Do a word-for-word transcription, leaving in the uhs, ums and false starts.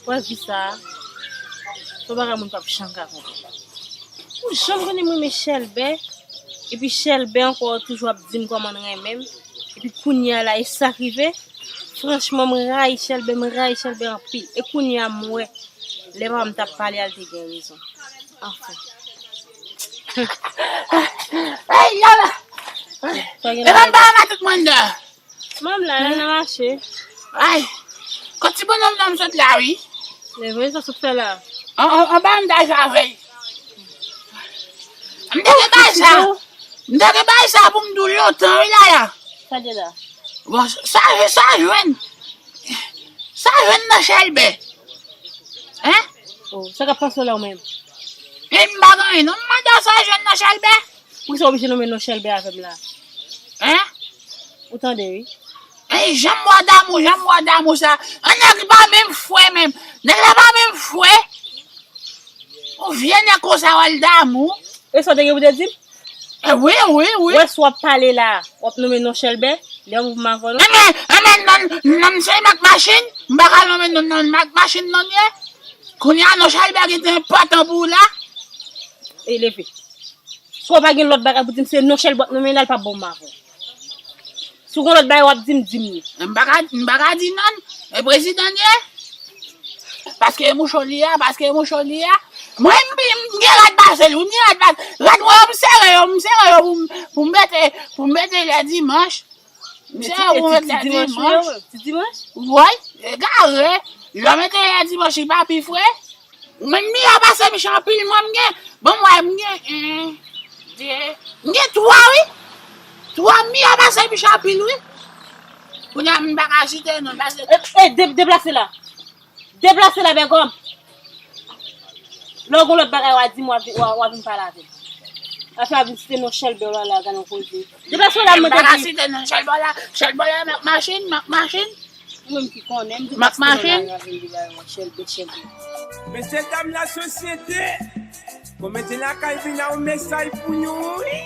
Wè vi sa a, se yon bagay moun p ap janm ka konprann. Ou janm konnen m renmen Chèlbè, epi Chèlbè ankò toujou ap di m kòman l renmen m, epi kounye a la, e sa k rive. Franchman, m rayi Chèlbè, m rayi Chèlbè anpil. E kounye a, m wè, lè papa m t ap pale a, l te gen rezon. Anfen. Ay, yala! Sa gen E la? Ban m ba matant mwen dè. Manm la, nan mache. Ay, kot ti bonòm nan m sot la, wi. Leve, sa sot fè la? An, an, anba m ta jave. M te gen bay sa. M te gen bay sa pou m di w lontan, wi, la, la. Sa gen la? Bon, sa, sa jwenn. Sa jwenn nan Chèlbè. Hein? Oh, sa k ap pase w la, ou menm? E m pa gen anyen, non, m mande w sa jwenn nan Chèlbè. Poukisa w oblije nonmen non Chèlbè avè m la? Hein? Ou tande, wi. Ey, jan m wè damou, jan m wè damou sa. An nèg pa menm fwè menm. Nèg la pa menm fwè. Yon vye nèg konsa wè l damou. E sa w te gen pou te di m? E wi, wi, wi. Wè si w ap pale la, w ap nonmen non Chèlbè. Lè w m avè w non. Enben, enben, non, non, m se Mak Machin. M pa ka nonmen non, non, Mak Machin non ye. Kounye a non Chèlbè gentan enpòtan pou ou la. E leve. Si w pa gen lòt bagay pou di m, se non Chèlbè w ap nonmen la, l p ap bon m avè w. Si w gen lòt bagay w ap di m, di m li. M pa ka, m pa ka di non. E prezidan l ye. Paske e moucho li a, paske e moucho li a. Mwen, m, m gen rad pase l, wi, m gen rad pase. Rad mwen yo, m sere yo, m sere yo pou m, pou m mete, pou m mete lè dimanch. M sere pou m mete lè dimanch. Ti dimanch? Woy, egare. Lè w mete lè dimanch, li pa pi fre. Mwen, m byen pase m chan anpil, mwen, m gen, bon, mwen, m gen, en, de, m gen twa, wi. Twa, m byen pase m chan anpil, wi. Kounye a, m pa ka site non, paske E, e, de-, deplase la. Deplase la, bègòm. Lè w gen lòt bagay, w a di m, w a vi-, w a, w a vin pale avè m. Afè w a vin site non Chèlbè la, la, gade yon koze. Deplase la, m mande di. M pa ka site non Chèlbè la, Chèlbè la, Mak Machin, Mak Machin. Ou menm ki konnen, m di Mak Machin. Chèlbè, Chèlbè. Mesye dam lasosyete, komedyen lakay vin a yon mesaj pou nou, wi.